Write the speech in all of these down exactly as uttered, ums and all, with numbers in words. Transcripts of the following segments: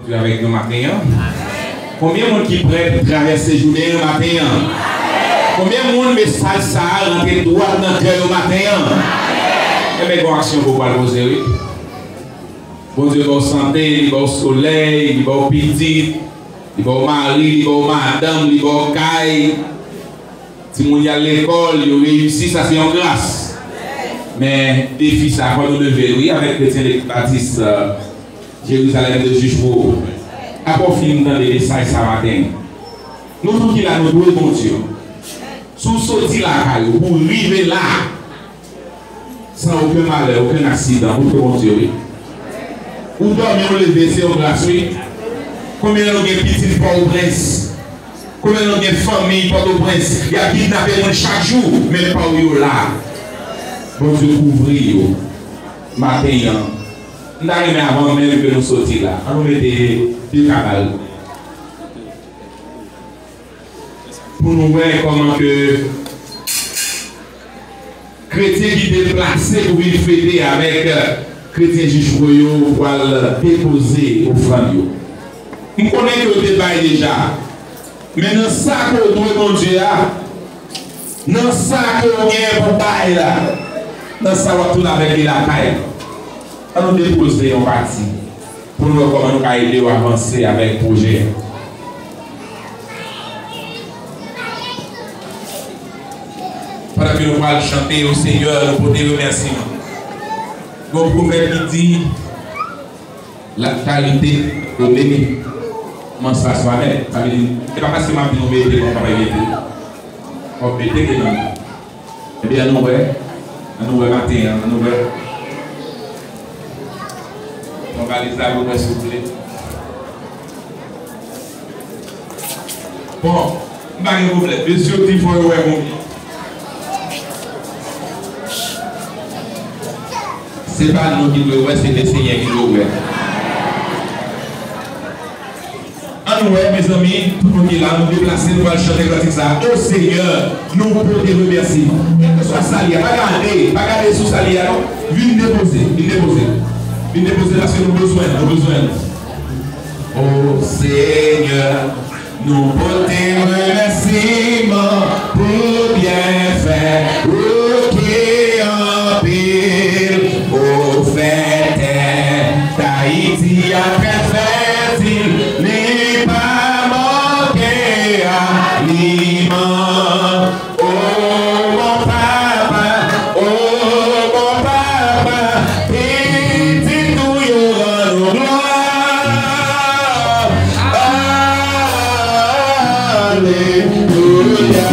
Avèk nou maten an. Konbyen moun ki prè pou travèse jounen an maten an? Konbyen moun mesaj sa a rantre dwat nan kè yo maten an? Enben, gon aksyon pou w pral poze, wi. Bondye ba w sante, li ba w solèy, li ba w pitit, li ba w mari, li ba w madanm, li ba w kay. Timoun y al lekòl, yo reyisi, sa se yon gras. Men defi sa, fò nou leve l, wi, avèk kretyen Legliz Batis, euh, Jerizalèm de Juchreau. Apre w fin tande mesaj sa maten, nou tout ki la, nou dwe Bondye. Si w soti lakay ou pou w rive la, san okenn malè, okenn aksidan, ou dwe Bondye, wi. Ou dòmi, ou leve, se yon gras, wi. Konbyen nan nou gen pitit Pòtoprens? Konbyen nan nou gen fanmi Pòtoprens? Y ap kidnape moun chak jou, men pa w yo la. Bondye kouvri yo. Maten an, m ta renmen avan menm ke nou soti la, an nou mete de kanal pou nou wè kòman ke kretyen ki deplase pou vin fete avèk kretyen Juchreau yo pral depoze ofrann yo. M konnen ke yo te bay deja, men nan sa ke w dwe Bondye a, nan sa ke w gen pou bay la, nan sa w ap tounen avèk li lakay, an nou depoze yon pati pou nou wè kòman nou ka ede yo avanse avèk pwojè a. Pandan ke nou pral chante, O Senyè, nou pote remèsiman. Gon pwovèb ki di, la charité donnée commence par soi-même. Sa vle di, se pa paske m ap di nou mete, mwen pa mete. Fòk mete ke nan. Ebyen, an nou wè. An nou wè maten an. An nou wè. Fòkaliz la pou mwen, silvouplè. Bon, m pa gen pwoblèm. Mesye yo di fò yo wè konbyen. Se pa nou ki dwe wè, se Lesenyè ki dwe wè. Ann wè, mezanmi, tout moun ki la, nou deplase, nou pral chante kantik sa a. O Senyè, nou pote remèsiman. Kèlkeswa sa li ye, pa gade, pa gade sou sa li ye, non. Vin depoze, vin depoze. Vin depoze paske nou bezwen, nou bezwen. O Senyè, nou pote remèsiman pou byenfè ou ki anpil. Ou fè tè Dayiti a trè fètil, li pa manke aliman. O bon papa, o bon papa, pitit ou yo rann ou glwa. Alelouya.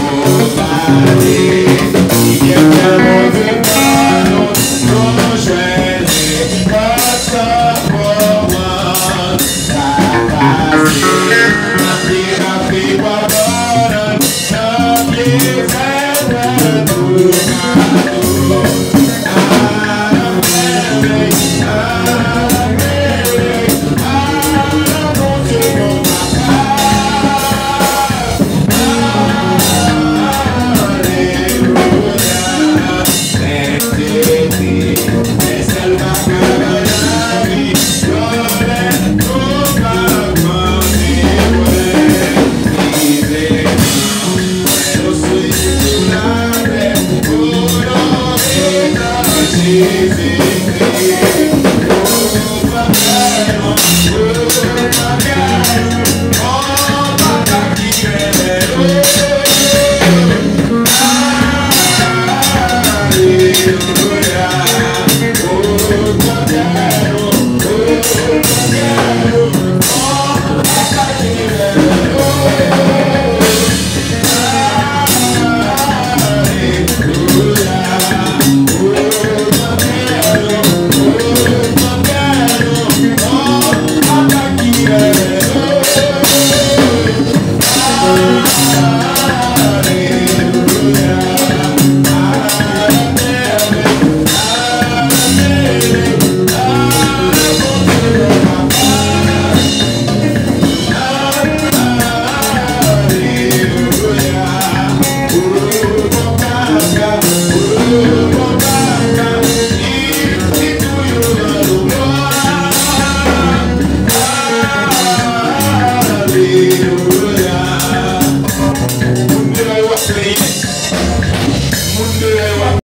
O pale, fidèl Bondye ban nou, nou jwenn li, kòm sa pwòpman ka pase. Mache, mache, bò bò nan